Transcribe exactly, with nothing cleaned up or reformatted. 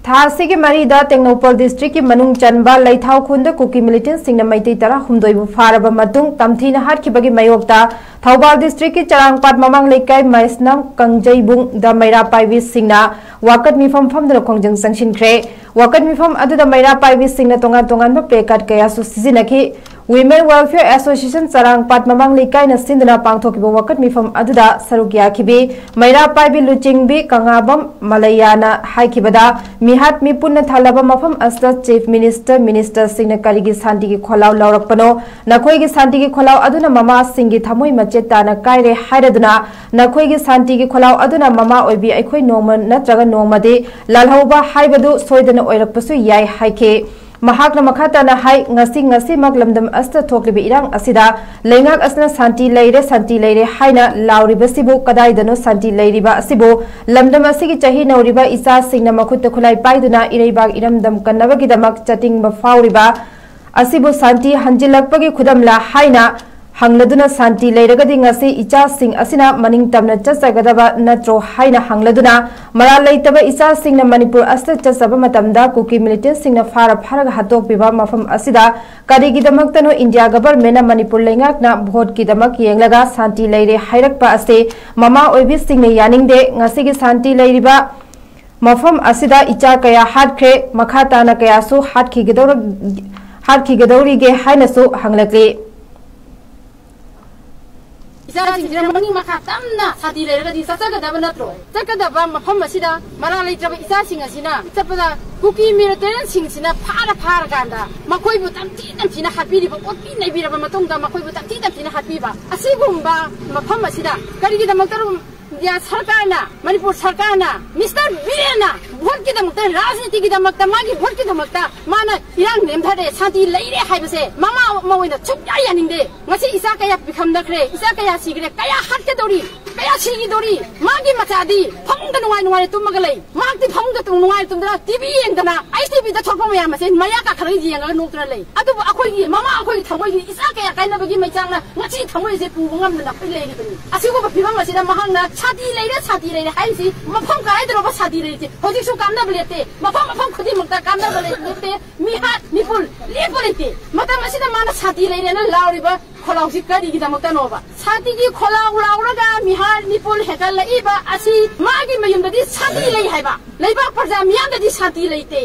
ꯊꯥ ꯑꯁꯤꯒꯤ ꯃꯔꯤꯗ ꯇꯦꯡꯅꯧꯄꯜ ꯗꯤꯁꯇ꯭ꯔꯤꯛꯀꯤ ꯃꯅꯨꯡ ꯆꯟꯕ ꯂꯩꯊꯥꯎ ꯈꯨꯟꯗ ꯀꯨꯀꯤ ꯃꯤꯂꯤꯇꯦꯟꯁꯤꯡꯅ ꯃꯩꯇꯩ ꯇꯔꯥꯍꯨꯝꯗꯣꯏꯕꯨ ꯐꯥꯔꯕ ꯃꯇꯨꯡ ꯇꯝꯊꯤꯅ ꯍꯥꯠꯈꯤꯕꯒꯤ ꯃꯥꯌꯣꯛꯇ ꯊꯧꯕꯥꯜ ꯗꯤꯁꯇ꯭ꯔꯤꯛꯀꯤ ꯆꯔꯥꯡꯄꯥꯠ ꯃꯃꯥꯡ ꯂꯩꯀꯥꯏ ꯃꯥꯏꯁꯅꯥꯝ ꯀꯪꯖꯩꯕꯨꯡꯗ ꯃꯩꯔꯥ ꯄꯥꯏꯕꯤꯁꯤꯡꯅ ꯋꯥꯀꯠ ꯃꯤꯐꯝ ꯐꯝꯗꯨꯅ ꯈꯣꯡꯖꯪ ꯆꯪꯁꯤꯟꯈ꯭ꯔꯦ꯫ ꯋꯥꯀꯠ ꯃꯤꯐꯝ ꯑꯗꯨꯗ ꯃꯩꯔꯥ ꯄꯥꯏꯕꯤꯁꯤꯡꯅ ꯇꯣꯉꯥꯟ ꯇꯣꯉꯥꯟꯕ placard ꯀꯌꯥꯁꯨ ꯁꯤꯖꯤꯟꯅꯈꯤ꯫ Women Welfare Association ꯆꯔꯥꯡꯄꯥꯠ ꯃꯃꯥꯡ ꯂꯩꯀꯥꯏꯅ ꯁꯤꯟꯗꯨꯅ ꯄꯥꯡꯊꯣꯛꯈꯤꯕ ꯋꯥꯀꯠ ꯃꯤꯐꯝ ꯑꯗꯨꯗ ꯁꯔꯨꯛ ꯌꯥꯈꯤꯕꯤ ꯃꯩꯔꯥ ꯄꯥꯏꯕꯤ ꯂꯨꯆꯤꯡꯕꯤ ꯀꯪꯉꯥꯕꯝ ꯃꯂꯩꯌꯥꯅ ꯍꯥꯏꯈꯤꯕꯗ, ꯃꯤꯍꯥꯠ ꯃꯤꯄꯨꯟꯅ ꯊꯜꯂꯕ ꯃꯐꯝ ꯑꯁꯤꯗ Chief Minister, minister ꯁꯤꯡꯅ ꯀꯔꯤꯒꯤ ꯁꯥꯟꯇꯤꯒꯤ ꯈꯣꯜꯂꯥꯎ ꯂꯥꯎꯔꯛꯄꯅꯣ? ꯅꯈꯣꯏꯒꯤ ꯁꯥꯟꯇꯤꯒꯤ ꯈꯣꯜꯂꯥꯎ ꯑꯗꯨꯅ ꯃꯃꯥꯁꯤꯡꯒꯤ ꯊꯃꯣꯏ ꯃꯆꯦꯠ ꯇꯥꯅ ꯀꯥꯏꯔꯦ ꯍꯥꯏꯔꯗꯨꯅ, ꯅꯈꯣꯏꯒꯤ ꯁꯥꯟꯇꯤꯒꯤ ꯈꯣꯜꯂꯥꯎ ꯑꯗꯨꯅ ꯃꯃꯥ ꯑꯣꯏꯕꯤ ꯑꯩꯈꯣꯏ ꯅꯣꯡꯃ ꯅꯠꯇ꯭ꯔꯒ ꯅꯣꯡꯃꯗꯤ ꯂꯥꯜꯍꯧꯕ ꯍꯥꯏꯕꯗꯨ ꯁꯣꯏꯗꯅ ꯑꯣꯏꯔꯛꯄꯁꯨ ꯌꯥꯏ ꯍꯥꯏꯈꯤ꯫ ꯃꯍꯥꯛꯅ ꯃꯈꯥ ꯇꯥꯅ ꯍꯥꯏ, ꯉꯁꯤ, ꯉꯁꯤꯃꯛ ꯂꯝꯗꯝ ꯑꯁꯤꯗ ꯊꯣꯛꯂꯤꯕ ꯏꯔꯥꯡ ꯑꯁꯤꯗ ꯂꯩꯉꯥꯛ ꯑꯁꯤꯅ ꯁꯥꯟꯇꯤ ꯂꯩꯔꯦ, ꯁꯥꯟꯇꯤ ꯂꯩꯔꯦ ꯍꯥꯏꯅ ꯂꯥꯎꯔꯤꯕꯁꯤꯕꯨ ꯀꯗꯥꯏꯗꯅꯣ ꯁꯥꯟꯇꯤ ꯂꯩꯔꯤꯕ ꯑꯁꯤꯕꯨ? ꯂꯝꯗꯝ ꯑꯁꯤꯒꯤ ꯆꯍꯤ ꯅꯧꯔꯤꯕ ꯏꯆꯥꯁꯤꯡꯅ ꯃꯈꯨꯠꯇ ꯈꯨꯠꯂꯥꯏ ꯄꯥꯏꯗꯨꯅ ꯏꯔꯩꯕꯥꯛ ꯏꯔꯝꯗꯝ ꯀꯟꯅꯕꯒꯤꯗꯃꯛ ꯆꯠꯅꯤꯡꯕ ꯐꯥꯎꯔꯤꯕ ꯑꯁꯤꯕꯨ ꯁꯥꯟꯇꯤ ꯍꯟꯖꯤꯜꯂꯛꯄꯒꯤ ꯈꯨꯗꯝꯂ ꯍꯥꯏꯅ ꯍꯪꯂꯗꯨꯅ, ꯁꯥꯟꯇꯤ ꯂꯩꯔꯒꯗꯤ ꯉꯁꯤ ꯏꯆꯥꯁꯤꯡ ꯑꯁꯤꯅ ꯃꯅꯤꯡ ꯇꯝꯅ ꯆꯠꯆꯒꯗꯕ ꯅꯠꯇ꯭ꯔꯣ ꯍꯥꯏꯅ ꯍꯪꯂꯗꯨꯅ, ꯃꯔꯥꯜ ꯂꯩꯇꯕ ꯏꯆꯥꯁꯤꯡꯅ ꯃꯅꯤꯄꯨꯔ ꯑꯁꯤꯗ ꯆꯠꯆꯕ ꯃꯇꯝꯗ ꯀꯨꯀꯤ ꯃꯤꯂꯤꯇꯦꯟꯁꯤꯡꯅ ꯐꯥꯔ ꯐꯥꯔꯒ ꯍꯥꯠꯇꯣꯛꯄꯤꯕ ꯃꯐꯝ ꯑꯁꯤꯗ ꯀꯔꯤꯒꯤꯗꯃꯛꯇꯅꯣ ꯏꯟꯗꯤꯌꯥ ꯒꯚꯔꯟꯃꯦꯟꯠꯅ ꯃꯅꯤꯄꯨꯔ ꯂꯩꯉꯥꯛꯅ ꯚꯣꯠꯀꯤꯗꯃꯛ ꯌꯦꯡꯂꯒ ꯁꯥꯟꯇꯤ ꯂꯩꯔꯦ ꯍꯥꯏꯔꯛꯄ ꯑꯁꯤ ꯃꯃꯥ ꯑꯣꯏꯕꯤꯁꯤꯡꯅ ꯌꯥꯅꯤꯡꯗꯦ꯫ ꯉꯁꯤꯒꯤ ꯁꯥꯟꯇꯤ ꯂꯩꯔꯤꯕ ꯃꯐꯝ ꯑꯁꯤꯗ ꯏꯆꯥ ꯀꯌꯥ ꯍꯥꯠꯈ꯭ꯔꯦ, ꯃꯈꯥ ꯇꯥꯅ ꯀꯌꯥꯁꯨ ꯍꯥꯠꯈꯤꯒꯗꯧꯔ-, ꯍꯥꯠꯈꯤꯒꯗꯧꯔꯤꯒꯦ ꯍꯥꯏꯅꯁꯨ ꯍꯪꯂꯛꯂꯤ꯫ ꯏꯆꯥꯁꯤꯡꯁꯤꯅ ꯃꯅꯤꯡ ꯃꯈꯥ ꯇꯝꯅ ꯁꯥꯟꯇꯤ ꯂꯩꯔꯒꯗꯤ ꯆꯠꯆꯒꯗꯕ ꯅꯠꯇ꯭ꯔꯣ? ꯆꯠꯀꯗꯕ ꯃꯐꯝ ꯑꯁꯤꯗ ꯃꯔꯥꯜ ꯂꯩꯇ꯭ꯔꯕ ꯏꯆꯥꯁꯤꯡ ꯑꯁꯤꯅ ꯆꯠꯄꯗ ꯀꯨꯀꯤ ꯃꯤꯂꯤꯇꯦꯟꯁꯤꯡꯁꯤꯅ ꯐꯥꯔ ꯐꯥꯔꯀꯥꯟꯗ ꯃꯈꯣꯏꯕꯨ ꯇꯝꯊꯤ ꯇꯝꯊꯤꯅ ꯍꯥꯠꯄꯤꯔꯤꯕ, ꯑꯣꯠꯄꯤ ꯅꯩꯕꯤꯔꯕ ꯃꯇꯨꯡꯗ ꯃꯈꯣꯏꯕꯨ ꯇꯝꯊꯤ ꯇꯝꯊꯤꯅ ꯍꯥꯠꯄꯤꯕ ꯑꯁꯤꯒꯨꯝꯕ ꯃꯐꯝ ꯑꯁꯤꯗ ꯀꯔꯤꯒꯤꯗꯃꯛꯇ ꯏꯟꯗꯤꯌꯥ ꯁꯔꯀꯥꯔꯅ, ꯃꯅꯤꯄꯨꯔ ꯁꯔꯀꯥꯔꯅ, ꯃꯤꯁꯇꯔ ꯕꯤꯔꯦꯟꯅ ꯚꯣꯠꯀꯤꯗꯃꯛꯇ, ꯔꯥꯖꯅꯤꯇꯤꯒꯤꯗꯃꯛꯇ, ꯃꯥꯒꯤ ꯚꯣꯠꯀꯤꯗꯃꯛꯇ ꯃꯥꯅ ꯏꯔꯥꯡ ꯅꯦꯝꯊꯔꯦ, ꯁꯥꯟꯇꯤ ꯂꯩꯔꯦ ꯍꯥꯏꯕꯁꯦ ꯃꯃꯥ ꯑꯃ ꯑꯣꯏꯅ ꯁꯨꯛꯌꯥ ꯌꯥꯅꯤꯡꯗꯦ꯫ ꯉꯁꯤ ꯏꯆꯥ ꯀꯌꯥ ꯄꯤꯈꯝꯅꯈ꯭ꯔꯦ, ꯏꯆꯥ ꯀꯌꯥ ꯁꯤꯈ꯭ꯔꯦ, ꯀꯌꯥ ꯍꯥꯠꯀꯗꯧꯔꯤ, ꯀꯌꯥ ꯁꯤꯈꯤꯗꯧꯔꯤ꯫ ꯃꯥꯒꯤ ꯃꯆꯥꯗꯤ ꯐꯃꯨꯡꯗ ꯅꯨꯡꯉꯥꯏ ꯅꯨꯡꯉꯥꯏꯅ ꯇꯨꯝꯃꯒ ꯂꯩ꯫ ꯃꯍꯥꯛꯇꯤ ꯐꯃꯨꯡꯗ ꯇꯨꯝ-, ꯅꯨꯡꯉꯥꯏꯅ ꯇꯨꯝꯗꯅ ꯇꯤꯚꯤ ꯌꯦꯡꯗꯅ, ꯑꯩꯆ ꯇꯤꯚꯤꯗ ꯊꯣꯛꯄ ꯃꯌꯥꯝ ꯑꯁꯦ ꯃꯌꯥ ꯀꯥꯈꯠꯂꯒ ꯌꯦꯡꯉꯒ ꯅꯣꯛꯇꯅ ꯂꯩ꯫ ꯑꯗꯨꯕꯨ ꯑꯩꯈꯣꯏꯒꯤ ꯃꯃꯥ, ꯑꯩꯈꯣꯏꯒꯤ ꯊꯃꯣꯏꯒꯤ ꯏꯆꯥ ꯀꯌꯥ ꯀꯥꯏꯅꯕꯒꯤ ꯃꯩꯆꯥꯛꯅ ꯉꯁꯤ ꯊꯃꯣꯏꯁꯦ ꯄꯨꯕ ꯉꯝꯗꯅ ꯑꯩꯈꯣꯏ ꯂꯩꯔꯤꯕꯅꯤ꯫ ꯑꯁꯤꯒꯨꯝꯕ ꯐꯤꯕꯝ ꯑꯁꯤꯗ ꯃꯍꯥꯛꯅ ꯁꯥꯟꯇꯤ ꯂꯩꯔꯦ, ꯁꯥꯟꯇꯤ ꯂꯩꯔꯦ ꯍꯥꯏꯔꯤꯁꯤ ꯃꯐꯝ ꯀꯗꯥꯏꯗꯅꯣꯕ ꯁꯥꯟꯇꯤ ꯂꯩꯔꯤꯁꯦ? ꯍꯧꯖꯤꯛꯁꯨ ꯀꯥꯟꯅꯕ ꯂꯩꯇꯦ꯫ ꯃꯐꯝ ꯃꯐꯝ ꯈꯨꯗꯤꯡꯃꯛꯇ ꯀꯥꯟꯅꯕ ꯂꯩ- ꯂꯩꯇꯦ꯫ ꯃꯤꯍꯥꯠ ꯃꯤꯄꯨꯟ ꯂꯦꯞꯄ ꯂꯩꯇꯦ꯫ ꯃꯇꯝ ꯑꯁꯤꯗ ꯃꯥꯅ ꯁꯥꯟꯇꯤ ꯂꯩꯔꯦꯅ ꯂꯥꯎꯔꯤꯕ ꯈꯣꯜꯂꯥꯎꯁꯤ ꯀꯔꯤꯒꯤꯗꯃꯛꯇꯅꯣꯕ? ꯁꯥꯟꯇꯤꯒꯤ ꯈꯣꯜꯂꯥꯎ ꯂꯥꯎꯔꯒ ꯃꯤꯍꯥꯠ ꯃꯤꯄꯨꯟ ꯍꯦꯟꯒꯠꯂꯛꯏꯕ ꯑꯁꯤ ꯃꯥꯒꯤ ꯃꯌꯨꯝꯗꯗꯤ ꯁꯥꯟꯇꯤ ꯂꯩ ꯍꯥꯏꯕ, ꯂꯩꯕꯥꯛ ꯄ꯭ꯔꯖꯥ ꯃꯤꯌꯥꯝꯗꯗꯤ ꯁꯥꯟꯇꯤ ꯂꯩꯇꯦ꯫